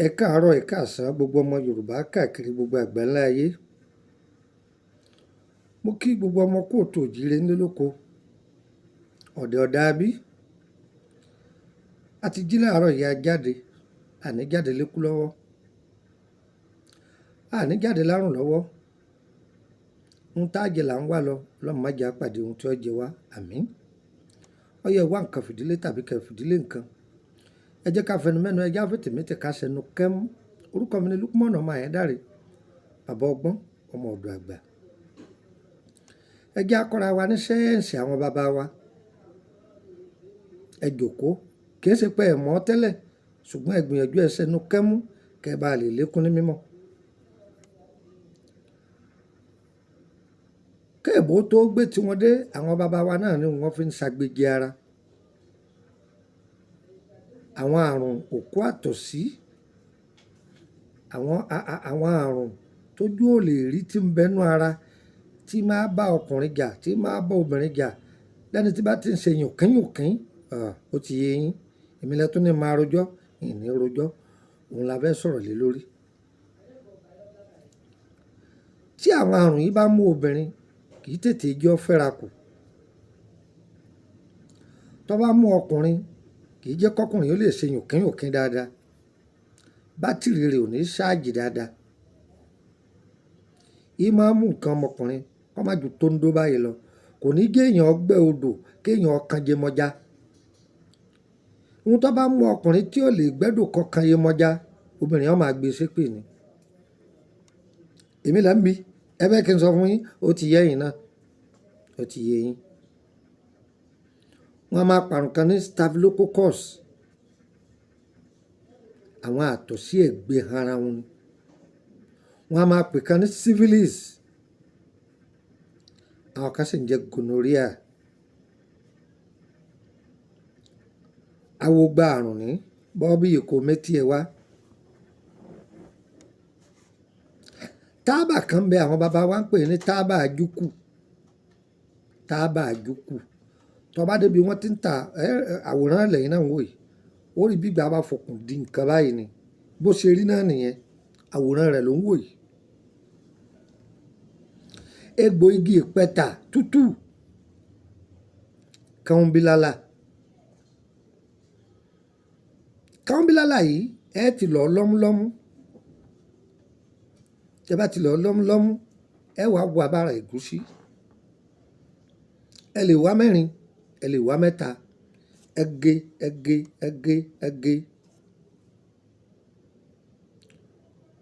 Ẹ káàárọ̀, ẹ káàsán gbogbo ọmọ Yorùbá káàkiri gbogbo àgbáńlá ayé. Mo kí gbogbo ọmọ kóòtù òjíire nílé lóko. Ọ̀dẹ̀ ọ̀dà bí. A ti jí láàárọ̀ yìí, a jáde, àní jáde lékú lọ́wọ́. Àní jáde lárùn lọ́wọ́. Ohun tá jẹ là ń wá lọ, Ọlọ́run má jẹ́ a pàdé ohun tí ó jẹ wá. Àmín. Ó yẹ wá nǹkan fìdílé tàbí kẹ́ fìdílé nǹkan. Ẹ jẹ́ ká fẹnu mẹ́nu, ẹ jẹ́ á fètè métè ká ṣẹnu kẹ́mú. Orúkọ mi ni Lukman ọmọ Àyándárè, bàbá ọgbọ́n, ọmọ ọ̀dọ̀ àgbà. Ẹ jẹ́ á kọ́ra wa ní sẹ́ẹ̀nsì àwọn bàbá wa. Ẹ jókòó, kì í ṣe pé ẹ mọ̀ ọ́ tẹ́lẹ̀, ṣùgbọ́n ẹ gbìyànjú ẹ ṣẹnu kẹ́mú kí ẹ bá lè lékún ní mímọ̀. Kéèbó tó gbé tí wọ́n dé, àwọn bàbá wa náà ni wọ́n fi ń ṣàgbéjì ara. Àwọn àrùn òkú àtọ̀sí, àwọn àrùn tójú ò lè rí tí ń bẹnu ara, tí máa bá ọkùnrin jà, tí máa bá obìnrin jà. Lẹ́ni tí bá ti ń ṣe yùnkínyùnkín, ó ti yé yín. Èmi lẹ tún ní máa rojọ́, ìní rojọ́. Òun la fẹ́ sọ̀rọ̀ lé lórí. Tí àwọn àrùn yìí bá mú obìnrin, kì í tètè jẹ́ ó fẹ́ra kù. Tó bá mú ọkùnrin, kì í jẹ́ kọ́kùnrin ó lè ṣe yùnkínyùnkín dáadáa. Bátìrì rẹ̀ ò ní ṣáàjì dáadáa. Í máa ń mú nǹkan ọmọkùnrin kó má ju tóńdó báyìí lọ. Kò ní jẹ́ èèyàn gbẹ́ odò kí èèyàn kan jẹmọ́já. Ohun tó bá mú ọkùnrin tí ò lè gbẹ́dọ̀ kankan yemọja, obìnrin ó máa gbé ṣépè ni. Èmi là ń bi. Ẹ fẹ́ kí n sọ fún yín, ó ti yé yín náà. Ó ti yé yín. Wọ́n á máa pàrùn kan ní staphylococcus. Àwọn àtọ̀sí ẹ̀gbin ara wọn ni. Wọ́n á máa pè kan ní syphilis. Àwọn kan sì ń jẹ́ gonorrhea. Awo gba àrùn ní, bọ́bí yìí kò métí ẹ wá. Tábà kan bẹ àwọn bàbá wa ń pè ní tábà àjúkù. Tábà àjúkù. Tó bá dé bí wọ́n ti ń ta, àwòrán lẹ́yìn náà ń wò yìí. Ó rí bí ìgbà bá fòkùn di nǹkan báyìí ni. Bó ṣe rí náà nìyẹn. Àwòrán rẹ̀ ló ń wò yìí. Egbò igi ìpẹta tútù. Kànbílálà. Kànbílálà yìí ẹ ti lọ lọ́múlọ́mú. Tẹ bá ti lọ lọ́múlọ́mú, ẹ wá wo abára ẹ̀gúsí. Ẹ lè wá mẹ́rin, ẹ lè wá mẹ́ta. Ẹ gé, ẹ gé, ẹ gé, ẹ gé.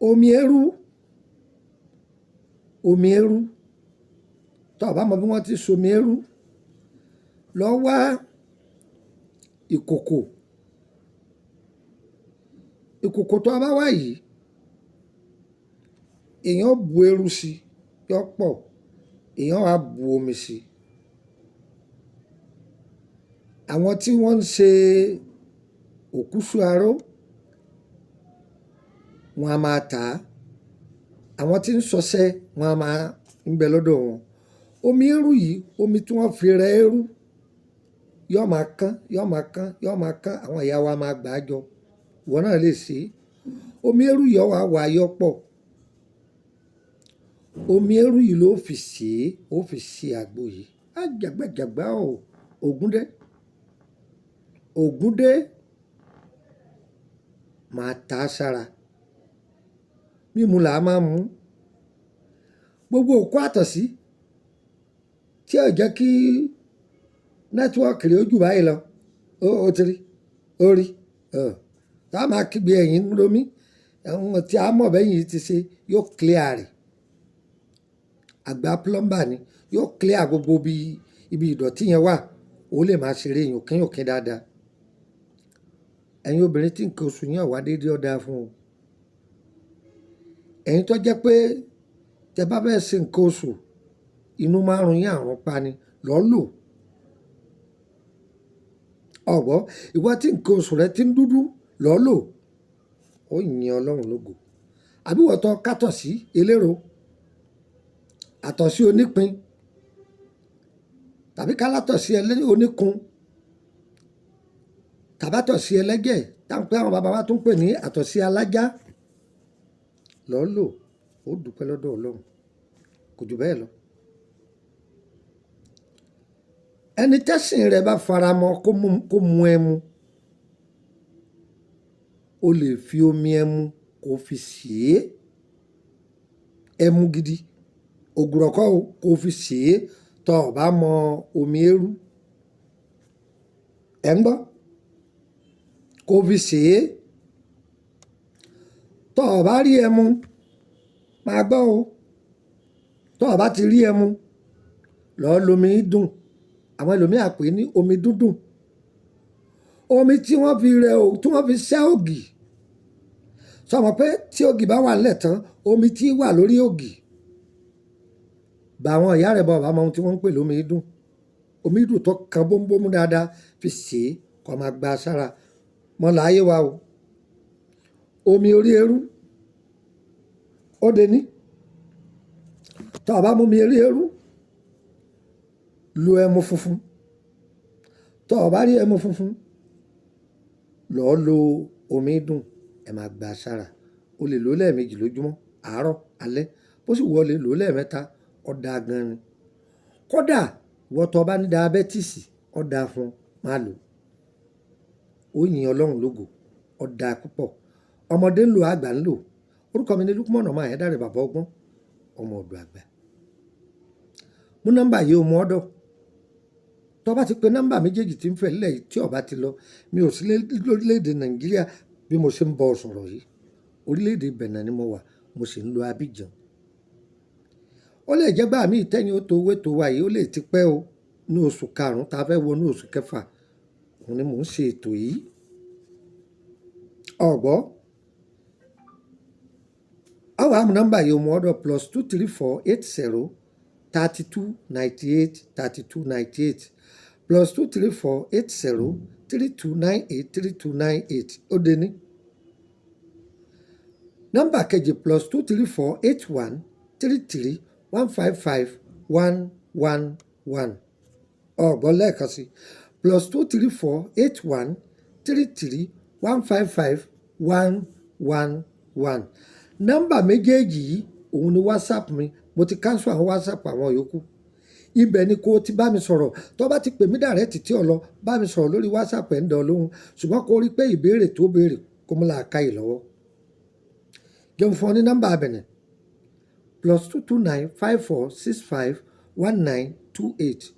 Omi eérú, omi eérú. Tó bá mọ bí wọ́n ti so omi eérú, lọ wá ìkòkò. Ìkòkò tó bá wá yìí, èèyàn ó bu eérú sí, yó pọ̀, èèyàn á bu omi sí. Àwọn tí wọ́n ń ṣe òkúṣù aró, wọ́n á máa tà á. Àwọn tí ń ṣọṣẹ, wọ́n á máa ń bẹ lọ́dọ̀ wọn. Omi eérú yìí, omi tí wọ́n fi rẹ eérú, yó máa kán, yó máa kán, yó máa kán. Àwọn ìyá wa máa gbà á jọ. Ìwọ náà lè ṣe é. Omi eérú yìí ó wá wá yọ pọ̀. Omi eérú yìí ló fi sè é, ó fi ṣe àgbo yìí. Á jàgbàjàgbà o. Ògúndé. Ògúndé máa ta sára. Mímu là á máa mú. Gbogbo òkú àtọ̀sí tí ó jẹ́ kí nẹ́tíwọ́ọ̀kì rẹ̀ ó jù báyìí lọ. Ó ti rí, ó rí. Tá a máa kígbe ẹ̀yìn ń ro mí. Ẹ̀hún tí a mọ̀ bẹ́yìn ti ṣe yóò clear rẹ̀. Àgbà plumber ni. Yóò clear gbogbo ibi ìdọ̀tí yẹn wà. Ó lè máa ṣeré yùnkínyùnkín dáadáa. Ẹ̀yin obìnrin tí nǹkan oṣù yín ò wá déédé ó dáa fún o. Ẹ̀yin tó jẹ́ pé tẹ bá fẹ́ ṣe nǹkan oṣù, inú márùn-ún yín àrùn pa ni, lọ́ lò. Ọ̀gbọ́n, ìwọ tí nǹkan oṣù rẹ ti ń dúdú, lọ́ lò. Ó yin Ọlọ́run lógo. Àbí ìwọ tó kátọ̀sí eléro, àtọ̀sí onípín, tàbí ká látọ̀sí oníkun, Tàbátọ̀sí ẹlẹ́jẹ̀ táwọn àwọn bàbá wa tún pè ní àtọ̀sí alájá lọ́ọ́ lò, ó dúpẹ́ lọ́dọ̀ Ọlọ́run, kò jù bẹ́ẹ̀ lọ. Ẹni tẹ́sìn rẹ̀ bá faramọ́ kó mu ẹmu, o lè fi omi ẹmu kó fi sè é, ẹmu gidi ògùrọ̀ kọ́ o, kó fi sè é tọ́ ọ bá mọ omi eérú ẹ̀ ń gbọ́, kó fi sè é. Tọ́ ọ bá rí ẹmu, máa gbọ́ o, tọ́ ọ bá ti rí ẹmu, lọ́ọ́ lomi dùn. Àwọn ẹlòmíà pè ní omi dúndùn, omi tí wọ́n fi rẹ o, tí wọ́n fi sẹ́ ògì. Sọ ma pé tí ògì bá wà nílẹ̀ tán, omi tí wà lórí ògì, bá àwọn ìyá rẹ̀ bá ọba mọ ohun tí wọ́n ń pè lómi dùn, omi dùn tó kan bómúbómú dáadáa, fi sè é kó máa gba sára mọ́ láyé wa o. Omi orí eérú ó de ní, tó o bá mú omi orí eérú, lo ẹmu funfun. Tó o bá rí ẹmu funfun, lọ́ọ́ lo omi dùn, ẹ máa gba sára. O lè lò ó lẹ́ẹ̀mejì lójúmọ́, àárọ̀ alẹ́, bó sì wọ́ lè lò ó lẹ́ẹ̀mẹ́ta, ó dáa gan ni. Kódà ìwọ tó bá ní diabẹ́tìsì, ó dáa fún ọ, máa lò ó. Yin Ọlọ́run lógo, ó dáa púpọ̀. Ọmọdé ń lò, àgbà ń lò. Orúkọ mi ni Lukman ọmọ Àyándárè, bàbá ọgbọ́n, ọmọ ọ̀dọ̀ àgbà. Mú nọ́mbà yìí, o mú ọ́dọ̀. Tó bá ti pe nọ́mbà méjèèjì tí ń fẹ́ lẹ̀ tí ó bá ti lọ, mi ò sí lórílẹ̀‐èdè Nàìjíríà bí mo ṣe ń bọ̀ sọ̀rọ̀ yìí. Orílẹ̀‐èdè Benin ni mo wà, mo sì ń lo Abidjan. Ó lè jẹ́ gbà mí ìtẹ́yìn ó tó owó ètò wa yìí, ó lè ti pẹ́ o. Ní oṣù karùn-ún tá a fẹ́ wọ ní oṣù kẹfà, òun ni mò ń ṣe ètò yìí. Ọ̀gbọ́, àwọn àmì nọ́mbà yìí, o mú ọ́dọ̀: +234 80 32 98 32 98, +234 80 3298 3298. Ó dé ní. Nọ́mbà kejì, +234 81 33 155 111. Ọ̀gbọ́n, lẹ́ẹ̀kan sí: +234 81 33 155 111. Nọ́mbà méjèèjì yìí, òun ni WhatsApp mi. Mo ti cancel àwọn WhatsApp àwọn yòókù. Ibẹ̀ ni kó o ti bá mi sọ̀rọ̀. Tó bá ti pè mí direct tí ò lọ, bá mi sọ̀rọ̀ lórí WhatsApp, ẹ̀ ń dán lóhùn. Ṣùgbọ́n kó rí pé ìbéèrè tó béèrè kó mú làákàyè lọ́wọ́. Jẹun fún ọ ní nọ́mbà abẹ̀nẹ̀: +229 54 65 19 28,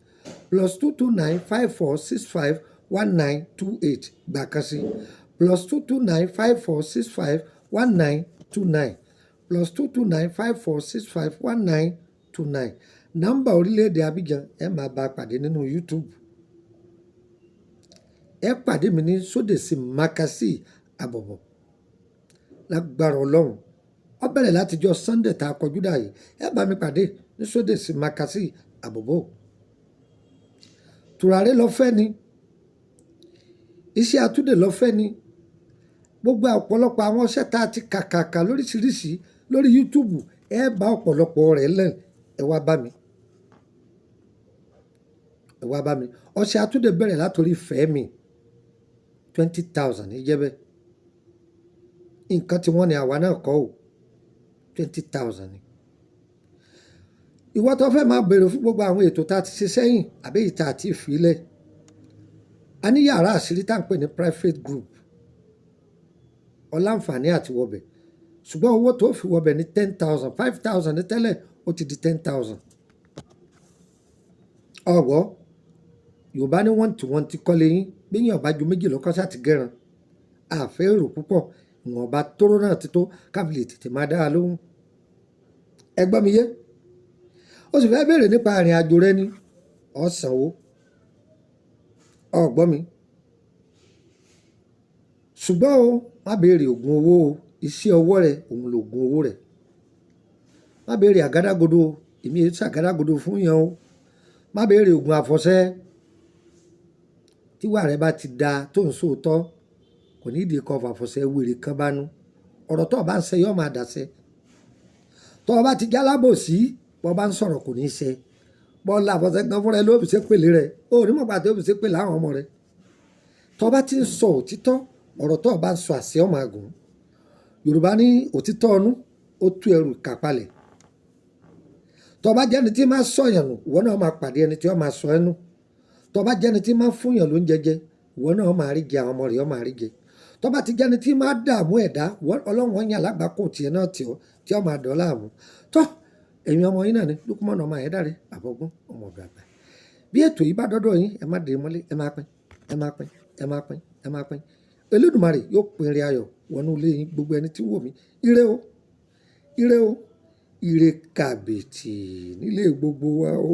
+229 54 65 19 28. Gbà kan sí: +229 54 65 19 29, +229 54 65 19 29. Nọ́mbà orílẹ̀-èdè Abidjan, ẹ máa bá a pàdé nínú YouTube. Ẹ pàdé mi ní Sódèsì Makasi Àbọ̀bọ̀ lágbára Ọlọ́run. Ó bẹ̀rẹ̀ látijọ́ Sunday tá a kọjú dà yìí. Ẹ bá mi pàdé ní Sódèsì Makasi Àbọ̀bọ̀. Tùràrí lọ́fẹ́ ni, iṣẹ́ àtúndè lọ́fẹ́ ni, gbogbo ọ̀pọ̀lọpọ̀ àwọn iṣẹ́ tá a ti kàkàkà lóríṣiríṣi lórí YouTube, ẹ bá ọ̀pọ̀lọpọ̀ rẹ̀ lẹ̀. Ẹ wá bá mi, ẹ wá bá mi. Ọṣẹ àtúndè bẹ̀rẹ̀ látòrí fẹ́mi 20,000 ní jẹ́bẹ̀. Nǹkan tí wọ́n ní àwa náà kọ́ o, 20,000 ni. Ìwọ tó fẹ́ máa béèrè fún gbogbo àwọn ètò tá a ti ṣe sẹ́yìn àbí ìta àti ìfilẹ̀, a ní yàrá àṣírí tá à ń pè ní private group. Ọláǹfààní àti wọbẹ̀, ṣùgbọ́n owó tó fi wọbẹ̀ ní 10,000. 5,000 ní tẹ́lẹ̀, ó ti di 10,000. Ọ̀gbọ́ Yorùbá ní wọ́n tí wọ́n ti kọ́lé yín bí yín ọ̀bá ju méjì lọ́kọ́ sá ti gẹ̀ràn àfẹ́ èrò púpọ̀. Ìwọ̀nba tóró náà ti tó káfílì tètè máa dára lóhùn. Ẹ gbọ́ mi yé? Ó sì fẹ́ béèrè nípa ìrìn àjò rẹ ni, ó sanwó. Ọ̀gbọ́n mi, ṣùgbọ́n o má béèrè oògùn owó o. Iṣẹ́ ọwọ́ rẹ, òun lòògùn owó rẹ. Má béèrè àgádágodo o, èmi èyí ṣàgádágodo fún yẹn o. Má béèrè oògùn àfọ̀ṣẹ. Tíwà rẹ bá ti da tó ń sòótọ́, kò ní ìdí kan fàfọ̀ṣẹ wèrè kan bánú. Ọ̀rọ̀ tó o bá ń ṣe yóò máa dàṣẹ. Tó o bá ti jálábòsí, bó o bá ń sọ̀rọ̀ kò ní í ṣe. Bọ́ọ̀lù àfọ̀ṣẹ gan fúnra ẹ ló fi ṣe pèlè rẹ, o ní mọ̀gbà tó fi ṣe pèlè àwọn ọmọ rẹ. Tó bá ti ń sọ òtítọ́, ọ̀rọ̀ tó o bá ń sọ, àṣẹ ọmọ àgùn. Yorùbá ní òtítọ́ ọnú ó tú ẹrù kàpalẹ̀. Tó bá jẹ́ni tí máa sọ̀yàn nù, ìwọ náà máa pàdé ẹni tí ó máa sọ ẹnu. Tó bá jẹ́ni tí máa fúnyàn ló ń jẹjẹ, ìwọ náà máa rí jẹ, àwọn ọmọ rẹ̀ ó máa rí jẹ. Tó bá ti jẹ́ni tí máa dààmú ẹ̀dá, Ọlọ́run yàn lágbàkó tiẹ̀ náà tì ọ́ tí ó máa dọ̀ láàmú. Tó èmi ọmọ yín náà ni Lukumọ̀nà ọmọ Ayédáre, àbọ̀gbọ́n ọmọ ọ̀dọ̀ àgbà. Bí ètò yìí bá dọ́dọ̀ yín, ẹ má dé mọ́lé, ẹ máa pín, ẹ máa pín, ẹ máa pín, ẹ máa pín. Olódùmarè yóò pín ire ayọ̀ wọnú ilé yín, gbogbo ẹni tí ń wò mí. Ire o, ire o, ire kàbìtì nílé gbogbo wa o.